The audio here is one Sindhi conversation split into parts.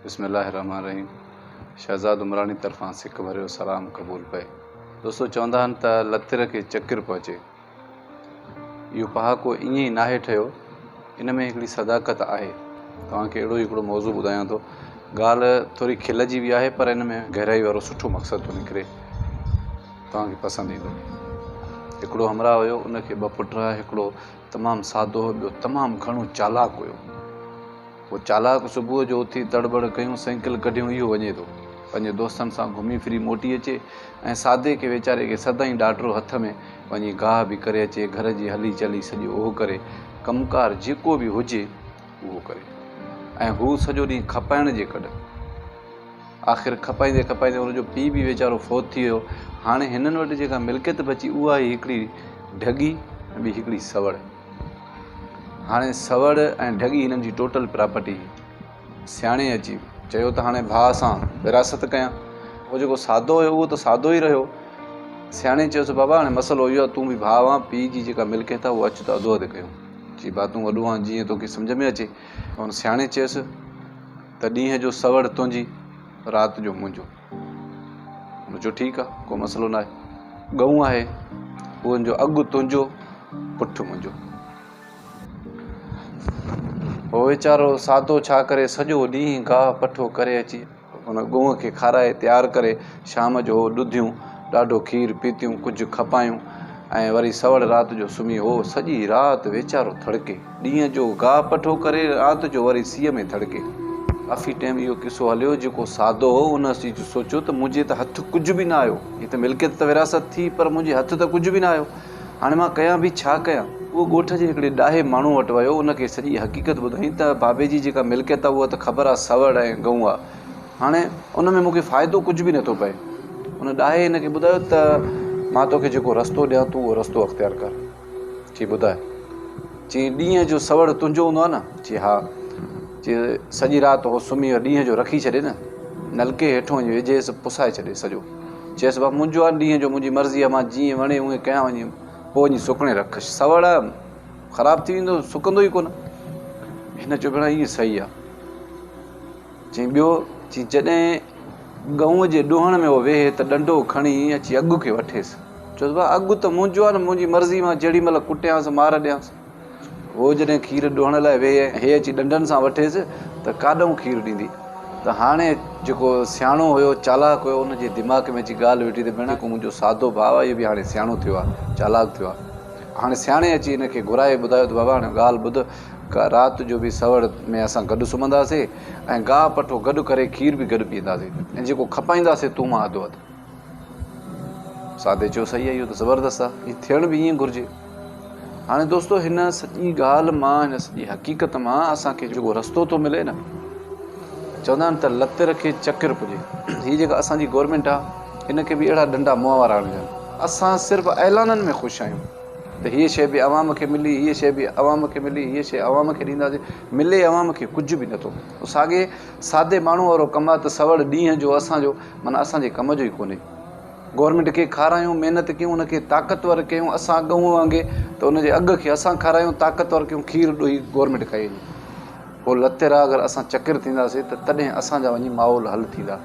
بسم الله الرحمٰن الرحيم شهزاد عمراڻي طرفان سڪ ڀريو سلام قبول پئي. دوستو چوندا آهن ته لتر کي چڪر پهچي. اهو پهاڪو ائين ئي ناهي ٺهيو ان ۾ هڪڙي صداقت آهي. توهان کي اهڙو ئي هڪڙو موضوع ٻڌايان ٿو. ڳالهه ٿوري کل جي به آهي پر ان ۾ گهرائي وارو سٺو مقصد ٿو نڪري. توهان کي پسند ايندو. هڪڙو همراهه هيو ان کي ٻه پٽ هئا هڪڙو تمام سادو هو ٻيو تمام گهڻو چالاڪ هيو. هو چالاڪ صبح جو اٿي تڙٻڙ ڪيون سائيڪل ڪڍيون اهو وڃي ٿو پنهنجي دوستن سان گهمي ڦري موٽي اچي ۽ سادي کي ويچاري کي سدائين ڏاٽرو هٿ ۾ وڃي گاهه به ڪري اچي گهر جي هلي چلي سڄو اهو ڪري ڪم ڪار جيڪو به هجي اهو ڪري ۽ هو سڄو ڏينهن کپائڻ جي ڪڍ آخر کپائيندي کپائيندي ان جو پيء به ويچارو فوت ٿي ويو هاڻي هنن وٽ جيڪا ملڪيت بچي اها هئي هڪڙي ڍڳي ۽ ٻي هڪڙي سوڙ. هاڻي سوڙ ۽ ڍڳي هنن جي ٽوٽل پراپرٽي هئي. سياڻي اچي چيو ته هاڻي ڀاء سان وراثت ڪيان. هو جيڪو سادو هيو اهو ته سادو ئي رهيو. سياڻي چيس بابا هاڻي مسئلو اهو آهي تون به ڀاء آن پيء جي جيڪا ملڪيت آهي اها اچ ته اڌو اڌ ڪيون. چي ڀاء تون وڏو آن جيئن توکي سمجهه ۾ اچي. هن سياڻي چيس ته ڏينهن جو سوڙ تنهنجي رات جو منهنجو. هن چيو ٺيڪ آ ڪو مسئلو ناهي. ڳئون آهي ان جو اڳ تنهنجو پٺ منهنجو. هو ويچارو سادو ڇا ڪري سڄو ڏينهن گاهه پٺو ڪري اچي ان ڳئون کي کارائي تيار ڪري شام جو هو ڏڌيون ڏاڍو کير پيتيون ڪجهه کپايون ۽ وري سوڙ رات جو سمهي هو سڄي رات ويچارو ٿڙڪي. ڏينهن جو گاهه پٺو ڪري رات جو وري سيء ۾ ٿڙڪي. ڪافي ٽيم اهو قصو هليو جيڪو سادو هو ان اچي سوچيو ته منهنجي ته هٿ ڪجهه به نه آيو هي ته ملڪيت ته وراثت ٿي پر منهنجي هٿ ته ڪجهه به نه آيو هاڻي مان ڪيان به ڇا ڪيان. اهو ڳوٺ جي هڪڙي ڏاهي ماڻهو وٽ ويو ان کي سڄي حقيقت ٻڌائين ته بابي جي جيڪا ملڪيت آهي اها ته خبر آهي سوڙ ۽ ڳئون آهي هاڻي ان ۾ مون کي فائدو ڪجهه به نٿو پئي. ان ڏاهي هن کي ٻڌايو ته مان توکي جيڪو رستو ڏيان تون اهو رستو اختيار ڪر. چي ٻڌاء. چي ڏينهن جو سوڙ تنهنجو هوندو آهي نه؟ چي ها. چي سڄي رات هو سمهي ڏينهن جو رکي ڇڏي نه. نلڪي هيٺون وڃي وجهيس پسائي ڇڏي سڄو. چيس بابا منهنجو آهي ڏينهن جو منهنجي مرضي آهي مان جيئن وڻي اونئين ڪيان وڃي پوء وڃي سڪڻي رک. سوڙ آهي خراب ٿي ويندو سڪندو ئي ڪونه. هن چيو ڀيڻا ائين صحيح آهي. چيائين ٻيو؟ چيائين جڏهن ڳئون جي ڏوهڻ ۾ هو ويهي ته ڏنڊو کڻي اچي اڳ کي وٺيس. چيس ڀاء اڳ ته منهنجو آهي نه منهنجي مرضي مان جهڙي مهل ڪٽيانس مار ڏيانس. هو جڏهن کير ڏوهڻ لاء ويهي ۽ هي اچي ڏنڊن سان وٺيس ته ڪاڏئون کير ڏيندي. ته هاڻي جيڪو سياڻو هيو چالاڪ هيو ان جي دماغ ۾ اچي ڳالهه ويٺي ته ڀيڻ جيڪو منهنجو سادو ڀاء آهي اهو به هاڻي سياڻو ٿيو آهي چالاڪ ٿيو آهي. هاڻي سياڻي اچي هن کي گهرائي ٻڌايو ته بابا هاڻي ڳالهه ٻڌ رات جو به سوڙ ۾ اسان گڏ سمهنداسين ۽ گاهه پٺو گڏ ڪري کير به گڏ پيئنداسين ۽ جيڪو کپائينداسين تون مان اڌو اڌ. سادي چيو صحيح آهي اهو ته زبردست آهي ائين ٿيڻ به ائين گهرجي. هاڻي دوستو هن سڄي ڳالهه مان هن سڄي حقيقت مان اسان کي جيڪو رستو ٿو ملي نه چوندا آهن ته لتر کي چڪر پڄي هي جيڪا اسان جي گورنمينٽ آهي ان کي به اهڙا ڏنڊا منهن وارا هڻجن اسان صرف اعلانن ۾ خوش آهيون ته هيء شيء به عوام کي ملي، هيء شيء به عوام کي ملي، هيء شيء عوام کي ڏينداسين، ملي عوام کي ڪجهه به نٿو. ساڳئي سادي ماڻهوء وارو ڪم آهي ته سوڙ ڏينهن جو اسان جو معنيٰ اسان جي ڪم جو ئي ڪونهي. گورنمينٽ کي کارايون، محنت ڪيون، ان کي طاقتور ڪيون، اسان ڳئون وانگي ته ان جي اگهه کي اسان کارايون، طاقتور ڪيون، کير ڏوهي گورنمينٽ کائي وڃي. پوء لتيرا اگر اسان چڪر ٿينداسين ته تڏهن اسان جا وڃي ماحول حل ٿيندا.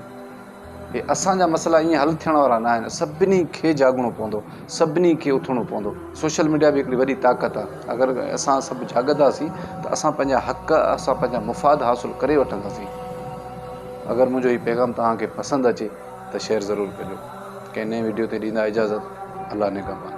هي اسان جا مسئلا ائين حل ٿيڻ وارا نه آهن سڀني کي جاڳڻو پوندو سڀني کي اٿڻو پوندو سوشل ميڊيا به هڪڙي وڏي طاقت آهي اگر اسان سڀ جاڳنداسين ته اسان پنهنجا حق اسان پنهنجا مفاد حاصل ڪري وٺنداسين اگر منهنجو هي پيغام توهان کي پسند اچي ته شيئر ضرور ڪجو ڪنهن نئين ويڊيو تي ڏيندا اجازت الله نگهبان.